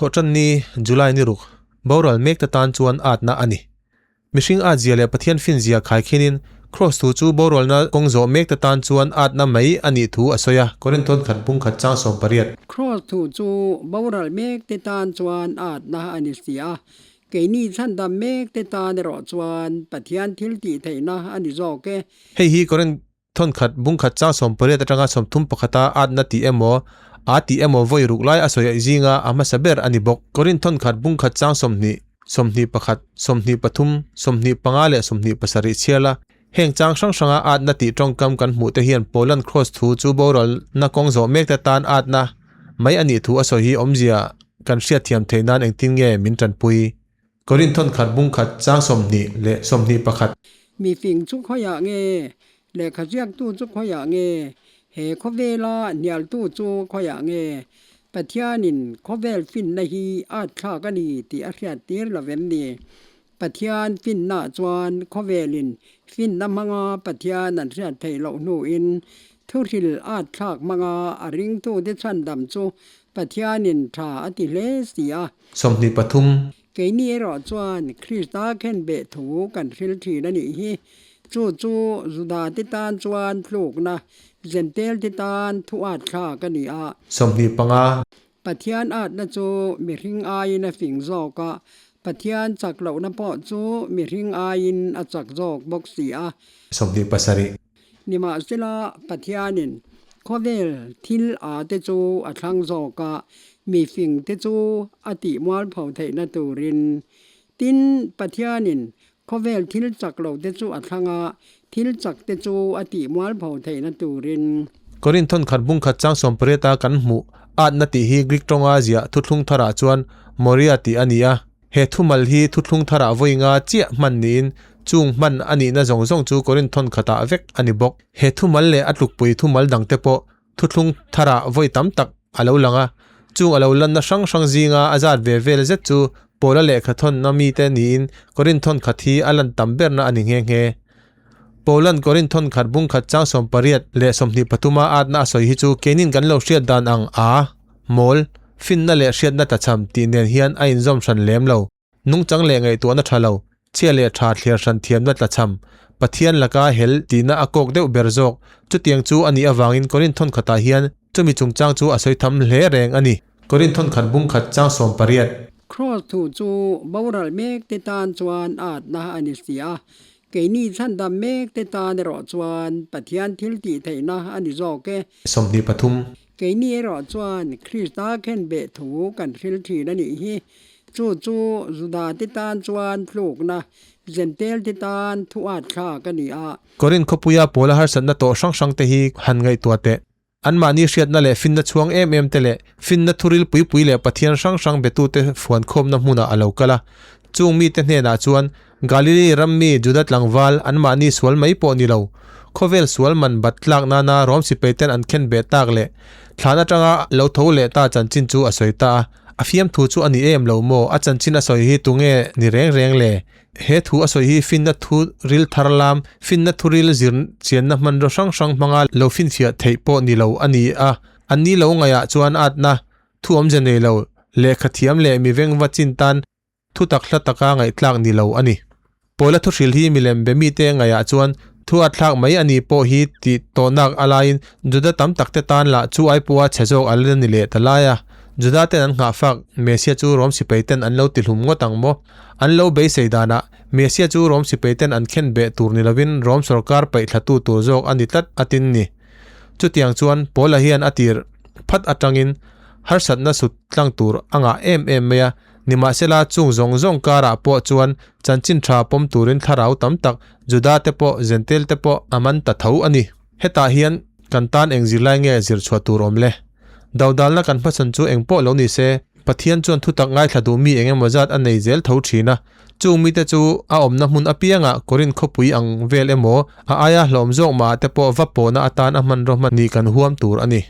Thawhṭanni, July ni ruk, boral mekte tan chuan atna a ni. Mihring at zia leh Pathian fin zia khaikhinin Kraws thu chu boralna kawng zawh mekte tan chuan atna mai a nih thu a sawi a. Korinthon khat bung khat chang 18. Kraws thu chu boral mekte tan chuan atna a ni si a, keini chhandam mekte tan erawh chuan Pathian thil tih theihna a ni zawk e. Hei hi Korinth Thawnkhat bungkhat chang 18 atanga 31 a atna tih emaw, a tih emaw vawi ruk lai a sawi zinga a hmasa ber a ni bawk. Korinth thawnkhat bungkhat chang 20, 21, 23, 25 leh 27 chhiar la, heng chang hrang hranga atna tih tawngkam kan hmuh te hian Paulan Kraws thu chu boralna kawng zawh mekte tan atna mai a nih thu a sawi hi awmzia kan hriatthiam theih nan engtin nge min tanpui? Korinth thawnkhat bungkhat chang 20 leh 21. Mi fing chu khawiah nge? Lehkha ziaktu chu khawiah nge? He khawvela hnialtu chu khawiah nge? Pathianin khawvel finna hi at thlak a ni tih a hriattir lo em ni? Pathian finnaah chuan khawvelin finna hmanga Pathian an hriat theih loh hnuin thuhril at thlak hmanga a ringtute chhandam chu Pathianin tha a ti hle si a. 23. Keini erawh chuan Krista khenbeh thu kan hril thin a nih hi. Chu chu Juda te tan chuan tlukna, Jentail te tan thu at thlak a ni a. 25. Pathian atna chu mihring aiin a fing zawk a, Pathian chak lohna pawh chu mihring aiin a chak zawk bawk si a. 27. Nimahsela, Pathianin khawvel thil a te chu a thlang zawk a, mifing te chu a tih mualpho theihna turin. Tin, Pathianin khawvel thil chak lo te chu a thlang a, thil chak te chu a tih mualpho theihna turin. Korinth thawnkhat bungkhat chang 18 a kan hmuh atna tih hi Greek tawnga ziah thuthlung tharah chuan Moria tih a ni a. He thumal hi thuthlung tharah vawi nga chiah hman niin chung hman a nihna zawng zawng chu Korinth thawn khatah vek a ni bawk. He thumal leh a tlukpui thumal dangte pawh thuthlung tharah vawi tam tak a lo lang a, chung a lo lanna hrang hrang zinga a zat ve vel zet chu Paula lehkha thawnna mite niin Korinth thawn khat hi a lan tam berna a ni nghe nghe. Paula'n Korinth thawn khat bung khat chang 18 leh 23 a atna a sawi hi chu keinin kan lo hriat dan ang a, mawl, finna leh hriatna tlachham tih nen hian a inzawm hran lem lo. Nungchang leh ngaihtuahna tha lo, chhia leh tha thliar hran thiamna tlachham, Pathian laka hel tihna a kawk deuh ber zawk. Chutiang chu a nih avangin Korinth thawn khatah hian chumi chungchang chu a sawi tham hle reng a ni. Korinth thawn khat bung khat chang 18. Kraws thu chu boral mek te tan chuan atna a ni si a, Keini chhandam mek te tan erawh chuan Pathian thil tih theihna a ni zawk e. 23. Keini erawh chuan Krista khenbeh thu kan hril thin a nih hi. Chu chu Juda te tan chuan tlukna, Jentail te tan thu at thlak a ni a. Korinth khawpuia pawla harsatna tawh hrang hrang te hi han ngaihtuah teh. Anmahni hriatna leh finna chhuang em em te leh finna thuril pui pui leh Pathian hrang hrang betute fuankhawmna hmunah a lo kal a. Chung mite hnenah chuan Galili ram mi Juda tlangval anmahni sual mai pawh ni lo, khawvel sual man bat tlak nana Rom sipaiten an khen beh tak leh thlan atanga lo tho leh ta chanchin chu a sawi ta a. A fiamthu chu a ni em lo maw? A chanchin a sawi hi tunge ni reng reng le? He thu a sawi hi finna thu ril thar lam, finna thu ril zir chianna hmanraw hrang hrang hmanga lo finfiah theih pawh ni lo a ni a. An ni lo ngaihah chuan atna, thu awmze nei lo, lehkha thiam leh mi vengva chin tan thu tak hla taka ngaihtlak ni lo a ni. Pawla thu hrilh hi milem be mite ngaihah chuan thu a thlak mai a ni pawh hi tih tawhnak a laiin Juda tam takte tan lah chu ai pawha chhe zawk a la ni leh ta lai a. Juda ten an nghahfak Messiah chu Rom sipai ten an lo tihlum ngawt ang maw? An lo beisei danah Messiah chu Rom sipai ten an khen beh tur ni lovin Rom sorkar paih thlatu tur zawk a ni tlat a tin ni. Chutiang chuan Paula hian a tir phat atangin harsatna sut tlang tur a ngah em em mai a, nimahsela chung zawng zawng karah pawh chuan chanchin tha pawm turin thlarau tam tak Juda te pawh Jentail te pawh a man ta tho a ni. Hetah hian kan tan eng zirlai nge zir chhuah tur awm le? Dodalna kan hmasawn chu eng pawh lo ni se, Pathian chuan thutak ngaithla duh mi eng emaw zat a nei zel tho thin a. Chung mite chu a awmna hmun apiangah Korinth khawpui ang vel emaw, a aia hlawm zawk mahah te pawh va pawhna atan a hmanraw hman nih kan huam tur a ni.